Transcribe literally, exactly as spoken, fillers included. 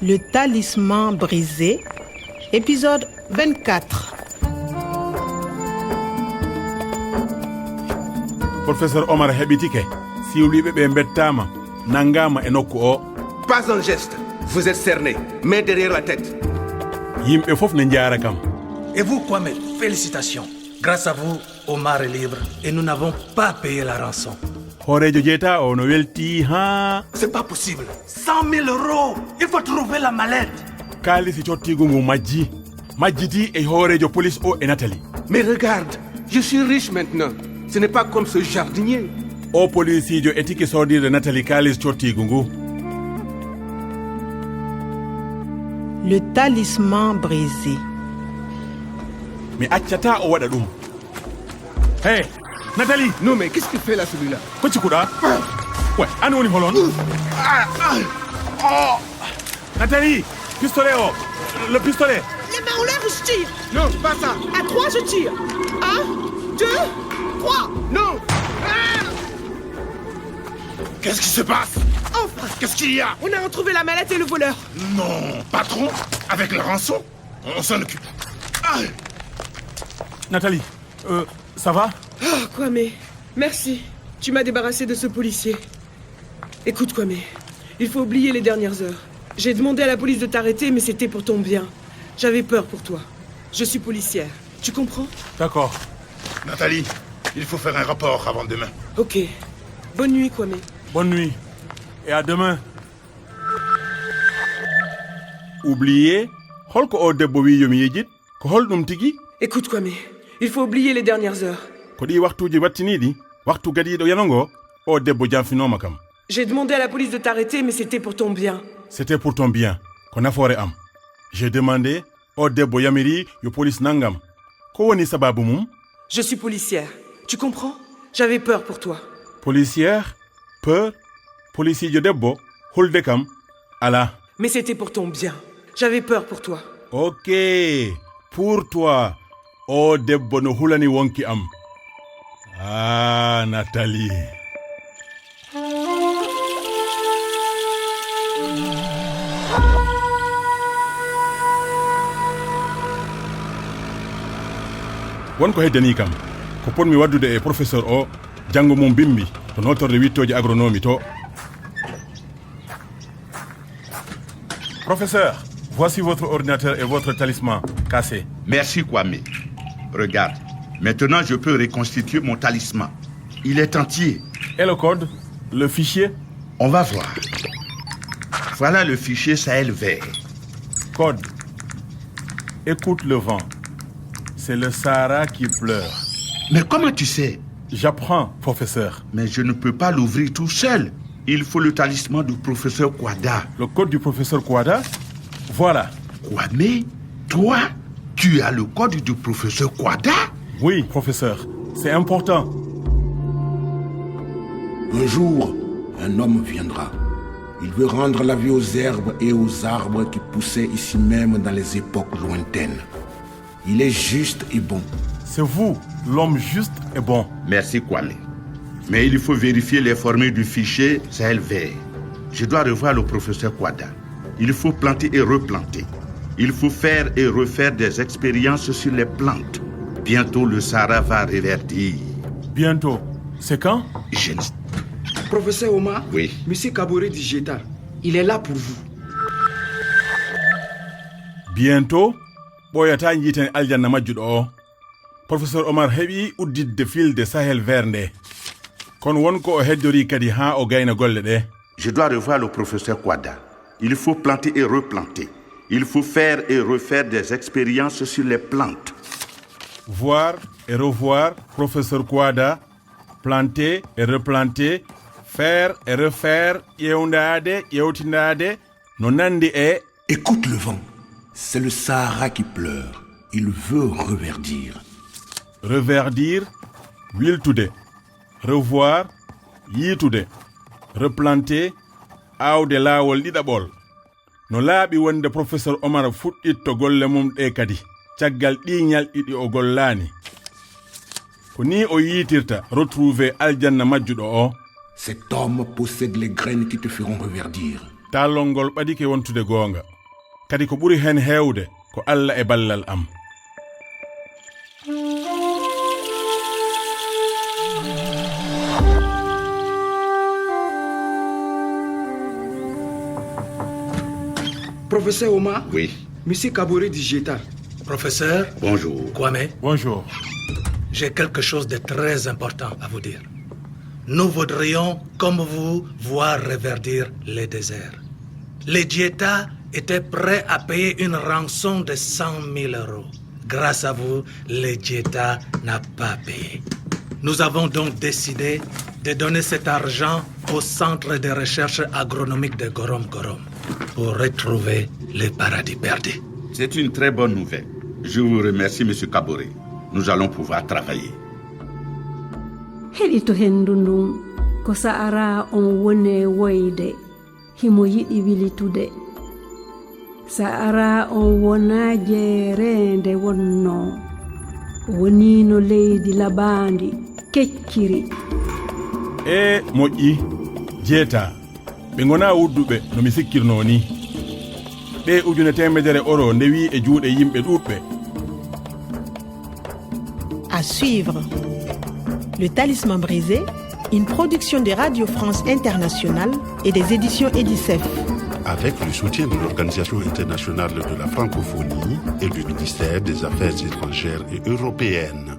Le talisman brisé, épisode vingt-quatre. Professeur Omar heɓitike, siwliiɓe ɓe mbettaama, nanngaama e nokku o. Pas un geste, vous êtes cerné, main derrière la tête. Yimɓe fof ne njaara kam. Et vous, Kwame, félicitations. Grâce à vous, Omar est libre et nous n'avons pas payé la rançon. Hooreejo jeeta o no weltii haa. C'est pas possible. Cent mille euros. Il faut trouver la mallette. Kaalisi cottiigu ngu majji. Majjiti e hooreejo police o e Nathalie. Mais regarde, je suis riche maintenant. Ce n'est pas comme ce jardinier. O polisiijo etike soodirde Nathalie kaalis cottiigu ngu. Le talisman brisé. Mi accataa o waɗa ɗum. Hey, Nathalie! Non, mais qu'est-ce qu'il fait là, celui-là? Ko cikkuɗaa? Ouais, an woni holon? Nathalie, pistolet o, le pistolet. Les mains en l'air, je tire. Non, pas ça. À trois, je tire. Un, deux, trois. Non. Qu'est-ce qui se passe? Enfin, qu'est-ce qu'il y a? On a retrouvé la mallette et le voleur. Non, patron, avec la rançon, on s'en occupe. Ah. Nathalie, euh, ça va? Ah, Kwame, merci. Tu m'as débarrassé de ce policier. Écoute, Kwame, il faut oublier les dernières heures. J'ai demandé à la police de t'arrêter, mais c'était pour ton bien. J'avais peur pour toi. Je suis policière. Tu comprends? D'accord. Nathalie, il faut faire un rapport avant demain. Ok. Bonne nuit, Kwame. Bonne nuit. Et à demain. Oublier? Holko o debbo wi yo mi yejjit? Ko holɗum tigi? Écoute, Kwame, il faut oublier les dernières heures. Ko ɗi waktuuji wattiniiɗi, waktu gadiiɗo yano ngo, o debbo janfinooma kam. J'ai demandé à la police de t'arrêter, mais c'était pour ton bien. C'était pour ton bien. Ko nafoore am. J'ai demandé, o debbo yamiri yo police nanngam. Ko woni sababu mum? Je suis policière. Tu comprends? J'avais peur pour toi. Policière? Peur? Polisiijo debbo? Hulde kam? Alaa. Mais c'était pour ton bien. J'avais peur pour toi. Ok. Pour toi. O debbo no hulani wonki am. Ah, Nathalie. Won ko heddanii kam. Ko potmi waɗdude e professeur o, janngo mum bimbi to nootorde wiɗtooji agronomie to. Professeur, voici votre ordinateur et votre talisman cassé. Merci, Kwame. Regarde, maintenant je peux reconstituer mon talisman. Il est entier. Et le code, le fichier? On va voir. Voilà le fichier Sahel vert. Code. Écoute le vent. C'est le Sahara qui pleure. Mais comment tu sais? J'apprends, professeur. Mais je ne peux pas l'ouvrir tout seul. Il faut le talisman du professeur Kwada. Le code du professeur Kwada? Voilà. Kwame, toi, tu as le code du professeur Kwada? Oui, professeur. C'est important. Un jour, un homme viendra. Il veut rendre la vie aux herbes et aux arbres qui poussaient ici même dans les époques lointaines. Il est juste et bon. C'est vous, l'homme juste et bon. Merci, Kwame. Mais il faut vérifier les formules du fichier Sahel vert. Je dois revoir le professeur Kwada. Il faut planter et replanter. Il faut faire et refaire des expériences sur les plantes. Bientôt, le Sahara va reverdir. Bientôt. C'est quand? Je ne... Professeur Omar, oui. Monsieur Kabore Digeta, il est là pour vous. Bientôt, ɓooyataa njiiten aljanna majjuɗo o. Professeur Omar heɓi udditde filde Sahel vert nde. Kono won ko o heddorii kadi haa o gayna golle ɗe. Je dois revoir le professeur Kwada. Il faut planter et replanter. Il faut faire et refaire des expériences sur les plantes. Voir et revoir, professeur Kwada, planter et replanter, faire et refaire, ƴeewndaade, ƴeewtindaade, no nanndi e. Écoute le vent. C'est le Sahara qui pleure. Il veut reverdir. Reverdir, wiltude. Revoir, yiitude. Replanter, aawde laawol ɗiɗaɓol. No laaɓi wonde professeur Omar fuɗɗitto golle mum ɗe kadi, caggal ɗii ñalɗi ɗi o gollaani. Ko nii o yiitirta retrouver aljanna majjuɗo o. Cet homme possède les graines qui te feront reverdir. Taalol ngol ɓadike wontude goonga. Kadi ko ɓuri heen heewde ko Alla e ballal am. Professeur Omar, Oui. Monsieur Kabore dit Jeta. Professeur Bonjour. Kwame, Bonjour. J'ai quelque chose de très important à vous dire. Nous voudrions, comme vous, voir reverdir les déserts. Le Jeta était prêt à payer une rançon de cent mille euros. Grâce à vous, le Jeta n'a pas payé. Nous avons donc décidé de donner cet argent au centre de recherche agronomique de Gorom Gorom pour retrouver le paradis perdu. C'est une très bonne nouvelle. Je vous remercie, Monsieur Kabore. Nous allons pouvoir travailler. Heɗito henndu ndun, ko sa'araa on wone woyde, himo yiɗi wilitude. Sa'araa on wonaa jeereende wonnoo, woniino leydi labaandi, kecciri. E moƴƴi, Jeta. Ɓe ngonaa wudduɓe no mi sikkirnoo nii. Ɗee ujune teemedere oro ndewii e juuɗe yimɓe ɗuuɗɓe. À suivre. Le Talisman brisé, une production de Radio France Internationale et des éditions Edicef. Avec le soutien de l'Organisation internationale de la francophonie et du ministère des Affaires étrangères et européennes.